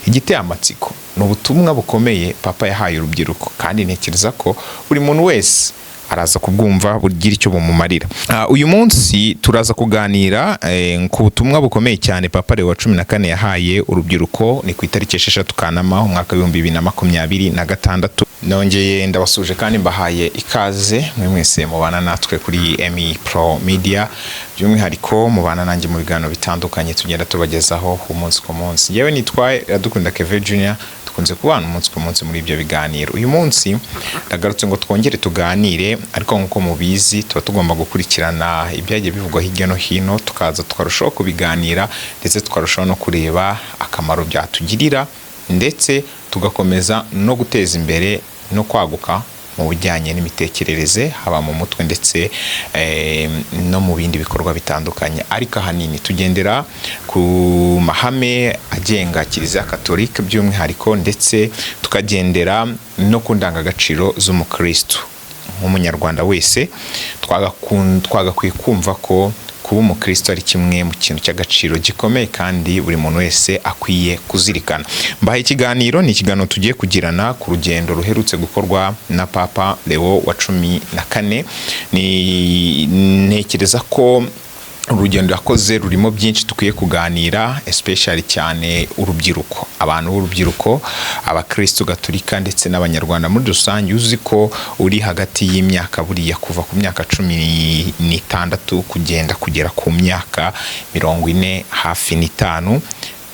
Igiteye amatsiko ni ubutumwa bukomeye Papa yahaye urubyiruko, kandi ntekereza ko buri muntu wese araza kubwumva bugira icyo bumumarira. Uyu munsi turaza kuganira ku butumwa bukomeye cyane Papa Leo wa 14 yahaye urubyiruko. Ni ku itariki 6 Kanama, umwaka wa 2026. Nongeye ndabasuje kandi mbahaye ikaze mwe mwese mubana natwe kuri Emi Pro Media, by'umwihariko mubana nanjye mu biganiro bitandukanye tugenda tubagezaho umunsi ku munsi. Yewe, nitwa Iradukunda Keve Junior, dukunze kubana umunsi ku munsi muri ibyo biganiro. Uyu munsi ndagarutse ngo twongere tuganire, ariko nk'uko mubizi tuba tugomba gukurikirana ibyagiye bivugwa hirya no hino, tukaza tukarushaho kubiganira, ndetse tukarushaho no kureba akamaro byatugirira, ndetse tugakomeza no guteza imbere no kwaguka mu bijyanye n'imitekerereze, haba mu mutwe ndetse no mu bindi bikorwa bitandukanye. Ariko ahanini tugendera ku mahame agenga Kiliziya Katolika by'umwihariko, ndetse tukagendera no ku ndangagaciro z'umukristu. Nk'umunyarwanda wese twagakwiye kumva ko kuba umukristo ari kimwe mu kintu cy'agaciro gikomeye kandi buri muntu wese akwiye kuzirikana. Mbahaye ikiganiro, ni ikiganiro tugiye kugirana ku rugendo ruherutse gukorwa na Papa Leo wa 14. Ni ntekereza ko urugendo yakoze rurimo byinshi dukwiye kuganira, especially cyane urubyiruko, abantu b'urubyiruko, abakristu gatolika ndetse n'abanyarwanda muri rusange. Uzi ko uri hagati y'imyaka, buriya kuva ku myaka 16 kugenda kugera ku myaka 40 hafi n'itanu,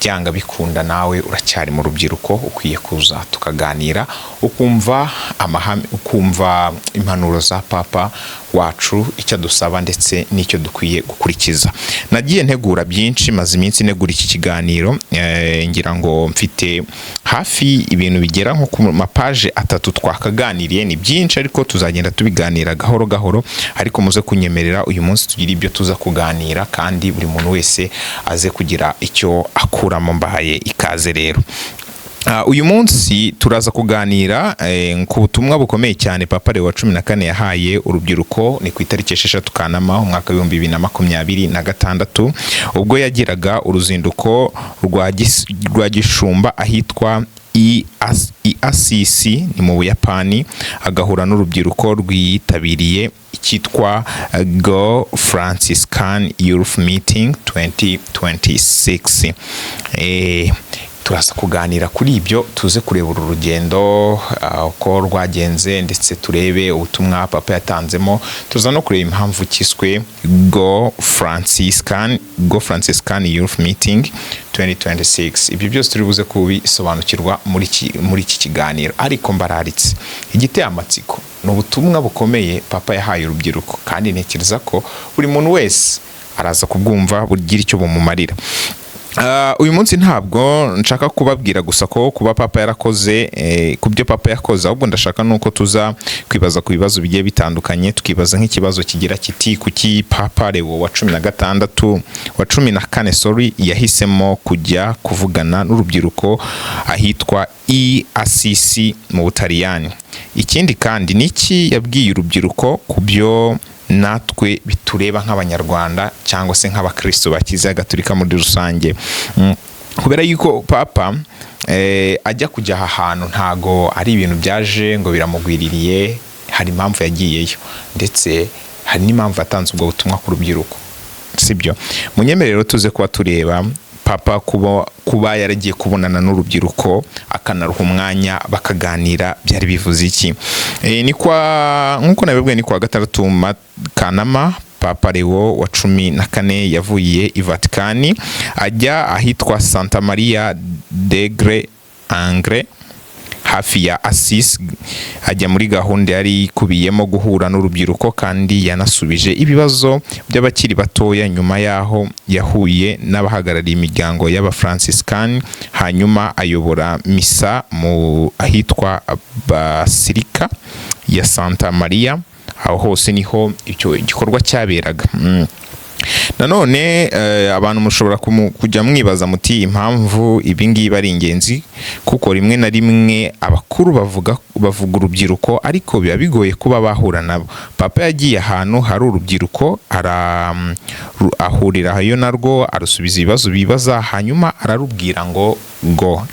byanga bikunda nawe uracyari mu rubyiruko. Ukwiye kuza tukaganira, ukumva amahame, ukumva impanuro za Papa wacu, icyo adusaba ndetse n'icyo dukwiye gukurikiza. Nagiye ntegura byinshi, maze iminsi ntegura iki kiganiro, ngira ngo mfite hafi ibintu bigera nko ku mapaje 3 twakaganiriye. Ni byinshi, ariko tuzagenda tubiganira gahoro gahoro. Ariko muze kunyemerera uyu munsi tugire ibyo tuza kuganira, kandi buri muntu wese aze kugira icyo akuramo. Mbahaye ikaze rero. Uyu munsi turaza kuganira ku butumwa bukomeye cyane Papa Leo wa 14 yahaye urubyiruko. Ni ku itariki 6 Kanama, umwaka wa 2026, ubwo yagiraga uruzinduko rwa gishumba ahitwa i Asisi, ni mu Buyapani, agahura n'urubyiruko rwitabiriye icyitwa Go Franciscan Youth Meeting 2026. Turaza kuganira kuri ibyo, tuze kureba uru rugendo uko rwagenze, ndetse turebe ubutumwa Papa yatanzemo. Tuza no kureba impamvu kiswe Go Franciscan Youth Meeting 2026. Ibyo byose turi buze kubisobanukirwa muri iki kiganiro. Ariko mbararitse, igiteye amatsiko ni ubutumwa bukomeye Papa yahaye urubyiruko, kandi ntekereza ko buri muntu wese araza kubwumva bugira icyo bumumarira. Uyu munsi ntabwo nshaka kubabwira gusa ko kuba Papa yarakoze, ku byo Papa yakoze, ahubwo ndashaka nuko tuza kwibaza ku bibazo bigiye bitandukanye, tukibaza nk'ikibazo kigira kiti: kuki Papa Leo wa 16, wa 14, sorry, yahisemo kujya kuvugana n'urubyiruko ahitwa i Assisi mu Butaliyani? Ikindi kandi, niki yabwiye urubyiruko ku byo natwe bitureba nk'abanyarwanda cyangwa se nk'abakristo ba Kiliziya Gatolika muri rusange? Kubera yuko Papa ajya kujya aha hantu, ntago ari ibintu byaje ngo biramugwiririye. Hari impamvu yagiyeyo, ndetse hari n'impamvu yatanze ubwo butumwa ku rubyiruko, sibyo? Munyemerere tuze kuba tureba Papa kuba yaragiye kubonana n'urubyiruko, akanaruha umwanya bakaganira, byari bivuze iki? Ni kwa nk'uko nabibwiye, ni kwa gatandatu Kanama, Papa Leo wa 14 yavuye i Vatikani ajya ahitwa Santa Maria degli Angeli hafi ya Assisi, ajya muri gahunda yari ikubiyemo guhura n'urubyiruko, kandi yanasubije ibibazo by'abakiri batoya. Nyuma yaho yahuye n'abahagarariye imiryango y'abafranciscan, hanyuma ayobora misa mu ahitwa Basilika ya Santa Maria. Aho hose niho icyo gikorwa cyaberaga. Nanone abantu mushobora kujya mwibaza muti impamvu ibi ngibi ari ingenzi, kuko rimwe na rimwe abakuru bavuga urubyiruko, ariko biba bigoye kuba bahura nabo. Papa yagiye ahantu hari urubyiruko, ahurirayo narwo, arusubiza ibibazo bibaza, hanyuma ararubwira ngo go.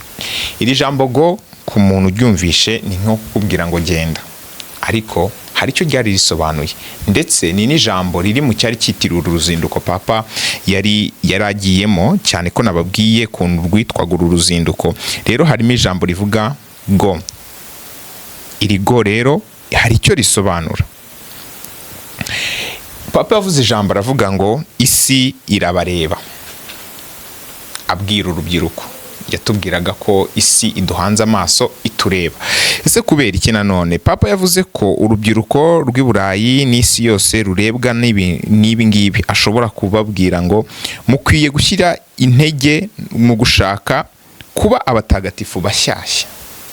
Iri jambo "go" ku muntu uryumvishe ni nko kukubwira ngo genda, ariko hari icyo ryari risobanuye, ndetse ni n'ijambo riri mu cyari cyitiriwe uru ruzinduko Papa yari yaragiyemo, cyane ko nababwiye ukuntu rwitwaga uru ruzinduko. Rero harimo ijambo rivuga "go". Iri "go" rero hari icyo risobanura. Papa yavuze ijambo, aravuga ngo isi irabareba, abwira urubyiruko. Yatubwiraga ko isi iduhanze amaso, itureba. Ese kubera iki? Nanone Papa yavuze ko urubyiruko rw'i Burayi n'isi yose rurebwa n'ibi ngibi. Ashobora kubabwira ngo mukwiye gushyira intege mu gushaka kuba abatagatifu bashyashya.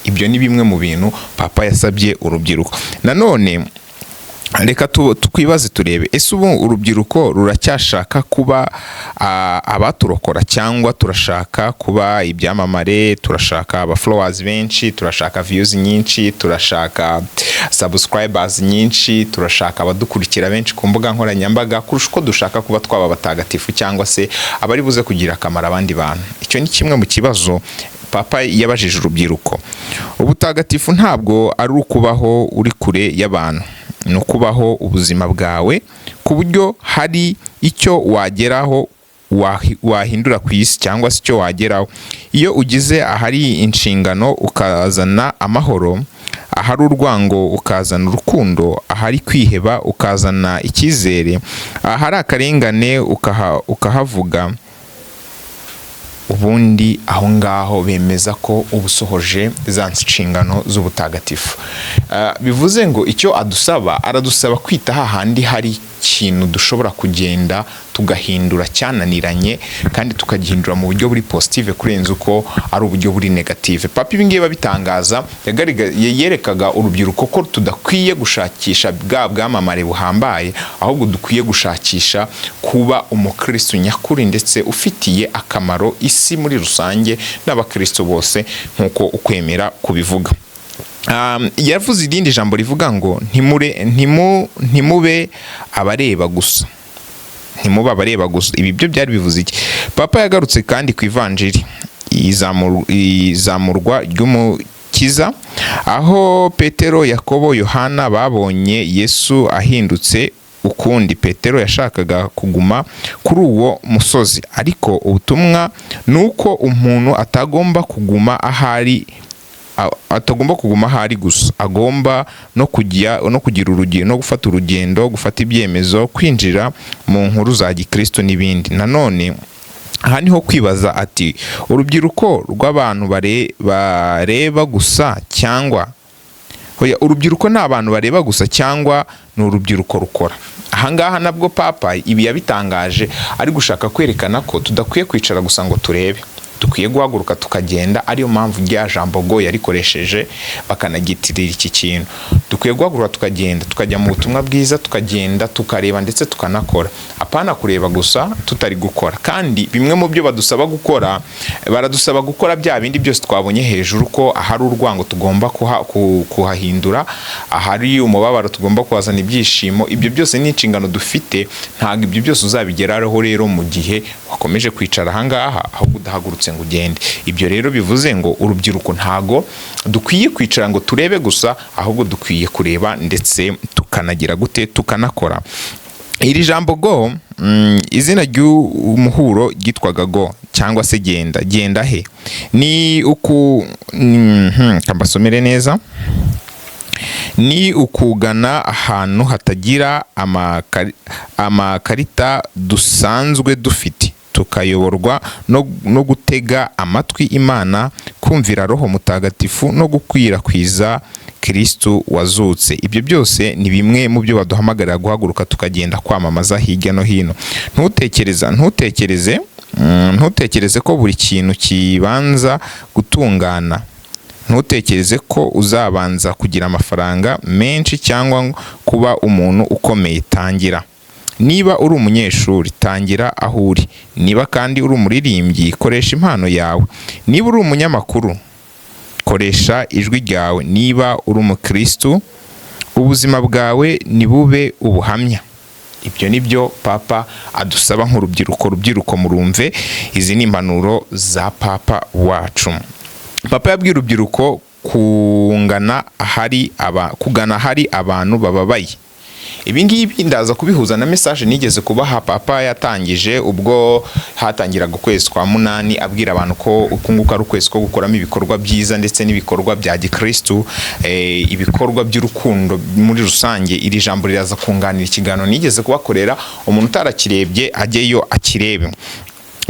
Ibyo ni bimwe mu bintu Papa yasabye urubyiruko. Nanone reka twibaze turebe: ese ubu urubyiruko ruracyashaka kuba abaturokora, cyangwa turashaka kuba ibyamamare? Turashaka aba followers benshi, turashaka views nyinshi, turashaka subscribers nyinshi, turashaka abadukurikira benshi ku mbuga nkoranyambaga kurusha uko dushaka kuba twaba abatagatifu cyangwa se abari buze kugira akamaro abandi bantu. Icyo ni kimwe mu kibazo Papa yabajije urubyiruko. Ubutagatifu ntabwo ari ukubaho uri kure y'abantu, ni ukubaho ubuzima bwawe ku buryo hari icyo wageraho, wahindura ku isi, cyangwa se icyo wageraho. Iyo ugize ahari inshingano ukazana amahoro, ahari urwango ukazana urukundo, ahari kwiheba ukazana icyizere, ahari akarengane ukahavuga, ubundi aho ngaho bemeza ko uba usohoje za nshingano z'ubutagatifu. Bivuze ngo icyo adusaba, aradusaba kwita hahandi hari ikintu dushobora kugenda tugahindura cyananiranye, kandi tukagihindura mu buryo buri positive kurenza uko ari uburyo buri negative. Papa ibi ngibi abitangaza, yerekaga urubyiruko ko tudakwiye gushakisha bwa bwamamare buhambaye, ahubwo dukwiye gushakisha kuba umukristo nyakuri ndetse ufitiye akamaro isi muri rusange n'abakristo bose, nk'uko ukwemera kubivuga. Yavuze irindi jambo rivuga ngo ntimube abareba gusa, ntimube abareba gusa. Ibi byo byari bivuze iki? Papa yagarutse kandi ku Ivanjiri, izamurwa ry'Umukiza, aho Petero, Yakobo, Yohana babonye Yesu ahindutse ukundi. Petero yashakaga kuguma kuri uwo musozi, ariko ubutumwa ni uko umuntu atagomba kuguma ahari, atagomba kuguma ahari gusa, agomba no kujya no kugira urugendo, no gufata urugendo, gufata ibyemezo, kwinjira mu nkuru za gikristo n'ibindi. Nanone aha niho kwibaza ati: urubyiruko rw'abantu bareba gusa, cyangwa hoya, urubyiruko ni abantu bareba gusa, cyangwa ni urubyiruko rukora? Ahangaha nabwo Papa ibi yabitangaje ari gushaka kwerekana ko tudakwiye kwicara gusa ngo turebe, dukwiye guhaguruka tukagenda. Ariyo mpamvu rya jambo "go" yarikoresheje, bakanagitirira iki kintu. Dukwiye guhaguruka tukagenda, tukajya mu butumwa bwiza, tukagenda tukareba ndetse tukanakora, apana kureba gusa tutari gukora. Kandi bimwe mu byo badusaba gukora, baradusaba gukora bya bindi byose twabonye hejuru, ko ahari urwango tugomba kuhahindura, ahari umubabaro tugomba kuhazana ibyishimo. Ibyo byose ni inshingano dufite. Ntabwo ibyo byose uzabigeraho rero mu gihe wakomeje kwicara ahangaha, ahubwo udahagurutse ngo ugende. Ibyo rero bivuze ngo urubyiruko ntago dukwiye kwicara ngo turebe gusa, ahubwo dukwiye kureba ndetse tukanagira gute? Tukanakora. Iri jambo "go", izina ry'umuhuro ryitwaga "Go" cyangwa se genda. Genda he? Ni uku mbasomere neza: ni ukugana ahantu hatagira amakarita dusanzwe dufite, tukayoborwa no gutega amatwi Imana, kumvira Roho Mutagatifu no gukwirakwiza Kristu wazutse. Ibyo byose ni bimwe mu byo baduhamagarira, guhaguruka tukagenda kwamamaza hirya no hino. Ntutekereza ntutekereze ntutekereze ko buri kintu kibanza gutungana. Ntutekereze ko uzabanza kugira amafaranga menshi cyangwa kuba umuntu ukomeye. Tangira. Niba uri umunyeshuri, tangira aho uri. Niba kandi uri umuririmbyi, koresha impano yawe. Niba uri umunyamakuru, koresha ijwi ryawe. Niba uri umukristu, ubuzima bwawe nibube ubuhamya. Ibyo ni byo Papa adusaba nk'urubyiruko. Rubyiruko, murumve, izi ni impanuro za Papa wacu. Papa yabwiye urubyiruko kugana ahari abantu bababaye. Ibi ngibi ndaza kubihuza na message nigeze kubaha Papa yatangije ubwo hatangiraga ukwezi kwa munani, abwira abantu ko uku nguku ari ukwezi ko gukoramo ibikorwa byiza ndetse n'ibikorwa bya gikristu, ibikorwa by'urukundo muri rusange. Iri jambo riraza kunganira ikiganiro nigeze kubakorera. Umuntu utarakirebye ajyeyo akirebe.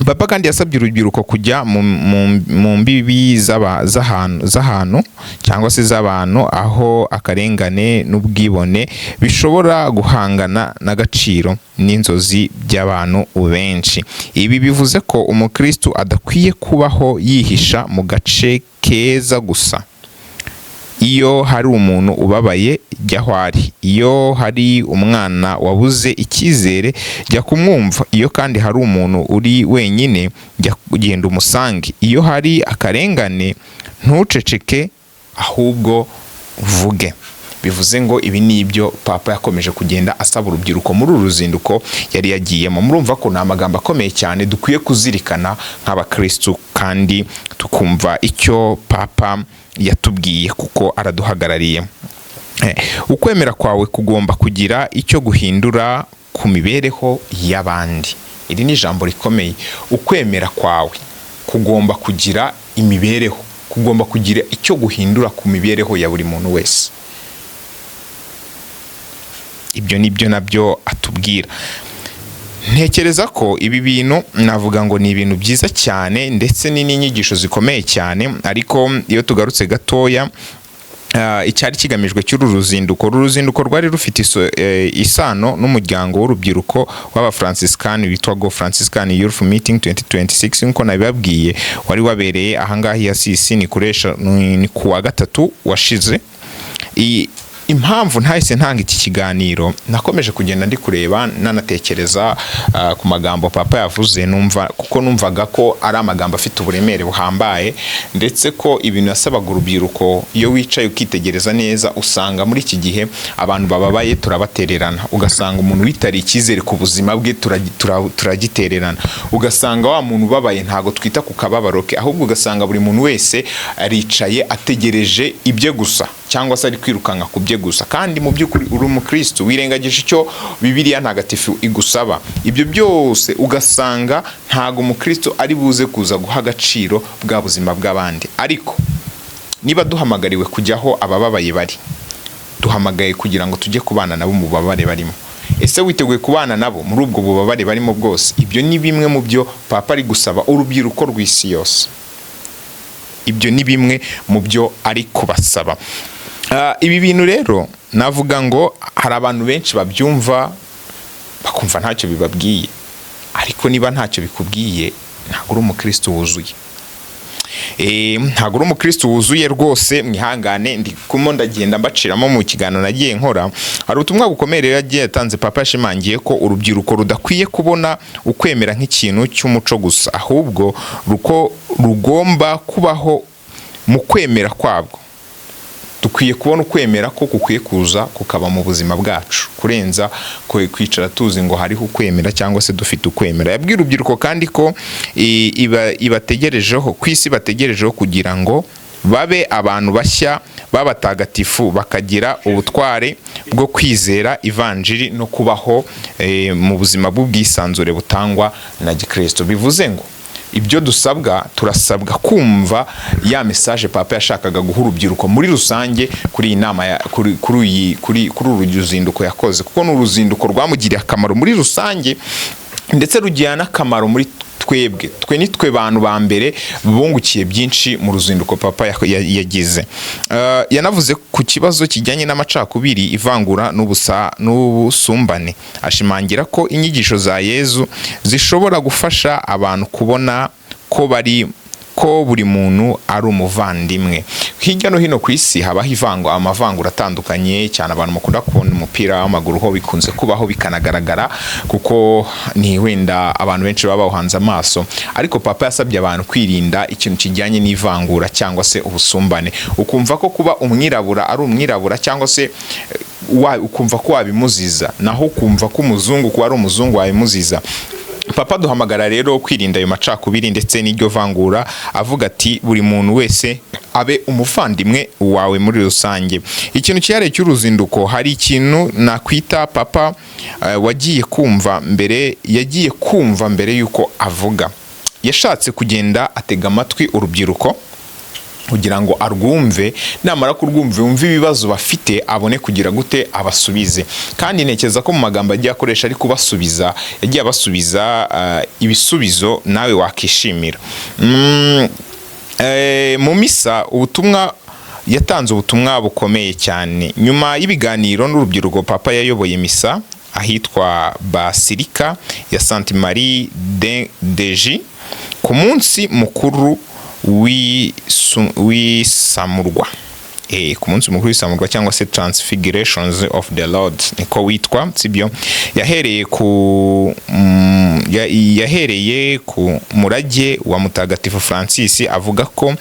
Papa kandi yasabye urubyiruko kujya mu mbibi z'ahantu cyangwa se z'abantu aho akarengane n'ubwibone bishobora guhangana n'agaciro n'inzozi by'abantu benshi. Ibi bivuze ko umukristu adakwiye kubaho yihisha mu gace keza gusa. Iyo hari umuntu ubabaye, jya aho ari. Iyo hari umwana wabuze icyizere, jya kumwumva. Iyo kandi hari umuntu uri wenyine, jya kugenda umusange. Iyo hari akarengane, ntuceceke, ahubwo uvuge. Bivuze ngo ibi ni ibyo Papa yakomeje kugenda asaba urubyiruko muri uru ruzinduko yari yagiyemo. Murumva ko ni amagambo akomeye cyane dukwiye kuzirikana nk'abakristu, kandi tukumva icyo Papa yatubwiye kuko araduhagarariye. Ukwemera kwawe kugomba kugira icyo guhindura ku mibereho y'abandi. Iri ni ijambo rikomeye. Ukwemera kwawe kugomba kugira imibereho, kugomba kugira icyo guhindura ku mibereho ya buri muntu wese. Ibyo ni byo nabyo atubwira. Ntekereza ko ibi bintu navuga ngo ni ibintu byiza cyane, ndetse ni n'inyigisho zikomeye cyane. Ariko iyo tugarutse gatoya, icyari kigamijwe cy'uru ruzinduko, uru ruzinduko rwari rufite isano n'umuryango w'urubyiruko w'Abafransiskani witwa Go Franciscan Youth Meeting 2026. Nk'uko nabibabwiye, wari wabereye ahangaha i Asisi, ni ku wa gatatu washize. Iyi impamvu ntahise ntanga iki kiganiro, nakomeje kugenda ndi kureba, nanatekereza ku magambo Papa yavuze, numva kuko numvaga ko ari amagambo afite uburemere buhambaye, ndetse ko ibintu yasabaga urubyiruko, iyo wicaye ukitegereza neza, usanga muri iki gihe abantu bababaye turabatererana, ugasanga umuntu witariye icyizere ku buzima bwe turagitererana, ugasanga wa muntu ubabaye ntago twita ku kababaro ke, ahubwo ugasanga buri muntu wese aricaye ategereje ibye gusa, cyangwa se ari kwirukanka ku bye gusa. Kandi mu by'ukuri uri umukristo, wirengagije icyo Bibiliya Ntagatifu igusaba. Ibyo byose ugasanga ntago umukristo ari buze kuza guha agaciro bwa buzima bw'abandi. Ariko niba duhamagariwe kujyaho abababaye bari, duhamagaye kugira ngo tujye kubana nabo mu bubabare barimo. Ese witeguye kubana nabo muri ubwo bubabare barimo bwose? Ibyo ni bimwe mu byo Papa ari gusaba urubyiruko rw'isi yose. Ibyo ni bimwe mu byo ari kubasaba. Ibi bintu rero navuga ngo hari abantu benshi babyumva bakumva ntacyo bibabwiye, ariko niba ntacyo bikubwiye, ntabwo uri umukristo wuzuye. Ntabwo uri umukristo wuzuye rwose. Mwihangane, ndi kumo ndagenda mbaciramo mu kiganiro nagiye nkora. Hari ubutumwa bukomeye rero yagiye yatanze. Papa yashimangiye ko urubyiruko rudakwiye kubona ukwemera nk'ikintu cy'umuco gusa, ahubwo ruko rugomba kubaho mu kwemera kwabwo. Dukwiye kubona ukwemera ko kukwiye kuza kukaba mu buzima bwacu, kurenza kwicara tuzi ngo hariho ukwemera cyangwa se dufite ukwemera. Yabwiye urubyiruko kandi ko ibategerejeho ku isi, bategerejeho kugira ngo babe abantu bashya b'abatagatifu, bakagira ubutware bwo kwizera ivanjiri no kubaho mu buzima bw'ubwisanzure butangwa na gikristo. Bivuze ngo ibyo dusabwa, turasabwa kumva ya message Papa yashakaga guha urubyiruko muri rusange kuri iyi nama ya, kuri, kuri, iyi, kuri, kuri uru ruzinduko yakoze, kuko ni uruzinduko rwamugiriye akamaro muri rusange, ndetse rugira n'akamaro muri twebwe. Twe ni twe bantu ba mbere bungukiye byinshi mu ruzinduko Papa yagize. Yanavuze ku kibazo kijyanye n'amacakubiri, ivangura n'ubusumbane, ashimangira ko inyigisho za Yezu zishobora gufasha abantu kubona ko buri muntu ari umuvandimwe. Hirya no hino ku isi habaho amavangura atandukanye cyane. Abantu mukunda kubona umupira w'amaguru ho bikunze kubaho bikanagaragara, kuko ni wenda abantu benshi baba bawuhanze amaso. Ariko Papa yasabye abantu kwirinda ikintu kijyanye n'ivangura cyangwa se ubusumbane, ukumva ko kuba umwirabura ari umwirabura, cyangwa se ukumva ko wabimuziza, naho ukumva ko umuzungu kuba ari umuzungu wabimuziza. Papa duhamagara rero kwirinda ayo macakubiri ndetse n'iryo vangura, avuga ati buri muntu wese abe umuvandimwe wawe muri rusange. Ikintu cyihariye cy'uruzinduko, hari ikintu nakwita Papa wagiye kumva mbere, yagiye kumva mbere y'uko avuga. Yashatse kugenda atega amatwi urubyiruko kugira ngo arwumve, namara kurwumva yumve ibibazo bafite, abone kugira gute? Abasubize. Kandi ntekereza ko mu magambo agiye akoresha ari kubasubiza, yagiye abasubiza ibisubizo nawe wakishimira. Mu misa ubutumwa yatanze, ubutumwa bukomeye cyane. Nyuma y'ibiganiro n'urubyiruko, Papa yayoboye misa ahitwa Basilika ya Sainte Marie de ku munsi mukuru w'isamurwa, ku munsi mukuru w'isamurwa cyangwa se Transfigurations of the Lord niko witwa, sibyo? Yahereye ku murage wa Mutagatifu Francis, avuga ko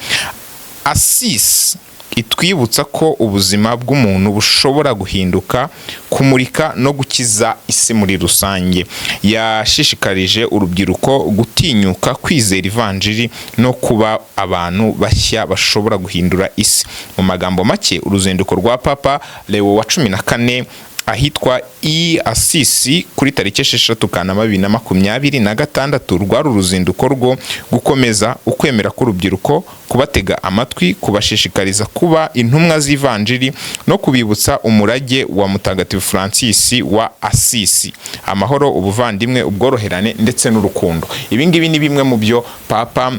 Assisi itwibutsa ko ubuzima bw'umuntu bushobora guhinduka, kumurika no gukiza isi muri rusange. Yashishikarije urubyiruko gutinyuka kwizera ivanjiri no kuba abantu bashya bashobora guhindura isi. Mu magambo make, uruzinduko rwa Papa Leo wa 14 ahitwa i Asisi kuri tariki 6 Kanama 2026 rwari uruzinduko rwo gukomeza ukwemera k'urubyiruko, kubatega amatwi, kubashishikariza kuba intumwa z'ivanjiri no kubibutsa umurage wa Mutagatifu Francis wa Asisi: amahoro, ubuvandimwe, ubworoherane ndetse n'urukundo. Ibi ngibi ni bimwe mu byo Papa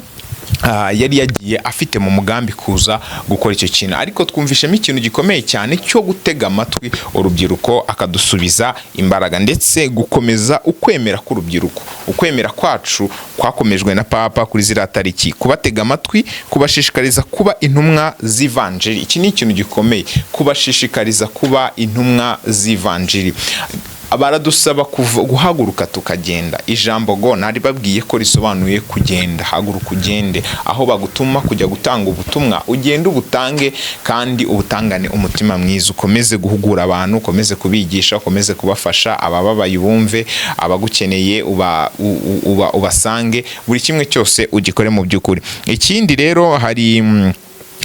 yari yagiye afite mu mugambi kuza gukora icyo kintu. Ariko twumvishemo ikintu gikomeye cyane cyo gutega amatwi urubyiruko akadusubiza imbaraga, ndetse gukomeza ukwemera k'urubyiruko. Ukwemera kwacu kwakomejwe na Papa kuri ziriya tariki: kubatega amatwi, kubashishikariza kuba intumwa z'ivanjiri. Iki ni ikintu gikomeye, kubashishikariza kuba intumwa z'ivanjiri. Baradusaba guhaguruka tukagenda. Ijambo go nari babwiye ko risobanuye kugenda. Haguruka ugende aho bagutuma kujya gutanga ubutumwa, ugende ubutange kandi ubutangane umutima mwiza, ukomeze guhugura abantu, ukomeze kubigisha, ukomeze kubafasha, abababaye ubumve, abagukeneye ubasange, buri kimwe cyose ugikore mu by'ukuri. Ikindi rero hari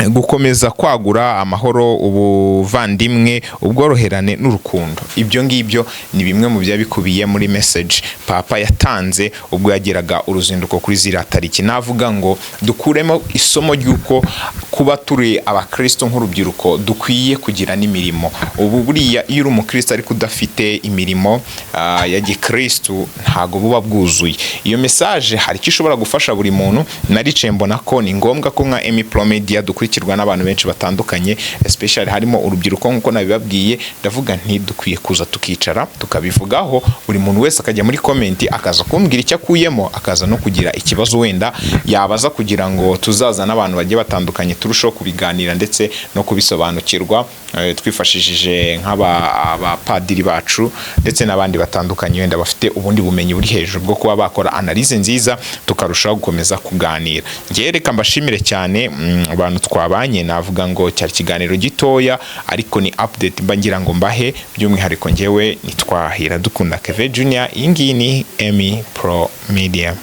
gukomeza kwagura amahoro, ubuvandimwe, ubworoherane n'urukundo. Ibyo ngibyo ni bimwe mu byaba bikubiye muri message Papa yatanze ubwo yagiraga uruzinduko kuri ziriya tariki. Navuga ngo dukuremo isomo ry'uko kuba turi abakristo nk'urubyiruko dukwiye kugira n'imirimo. Ubu buriya iyo uri umukristo ariko udafite imirimo ya gikristo, ntago buba bwuzuye. Iyo message hari icyo ishobora gufasha buri muntu. Naricaye mbona ko ni ngombwa ko nka Emi Pro Media dukurikirwa n'abantu benshi batandukanye, especially harimo urubyiruko nk'uko nabibabwiye. Ndavuga nti dukwiye kuza tukicara tukabivugaho, buri muntu wese akajya muri comment akaza kumbwira icyo akuyemo, akaza no kugira ikibazo wenda yabaza, kugira ngo tuzaza n'abantu bagiye batandukanye turusheho kubiganira ndetse no kubisobanukirwa, twifashishije nk'abapadiri bacu ndetse n'abandi batandukanye wenda bafite ubundi bumenyi buri hejuru bwo kuba bakora analyse nziza, tukarushaho gukomeza kuganira. Ngewe reka mbashimire cyane abantu twabanye. Navuga ngo cyari ikiganiro gitoya, ariko ni update mba ngira ngo mbahe. By'umwihariko ngewe nitwa Iradukunda Keve Junior, iyi ngiyi ni Emi Pro Media.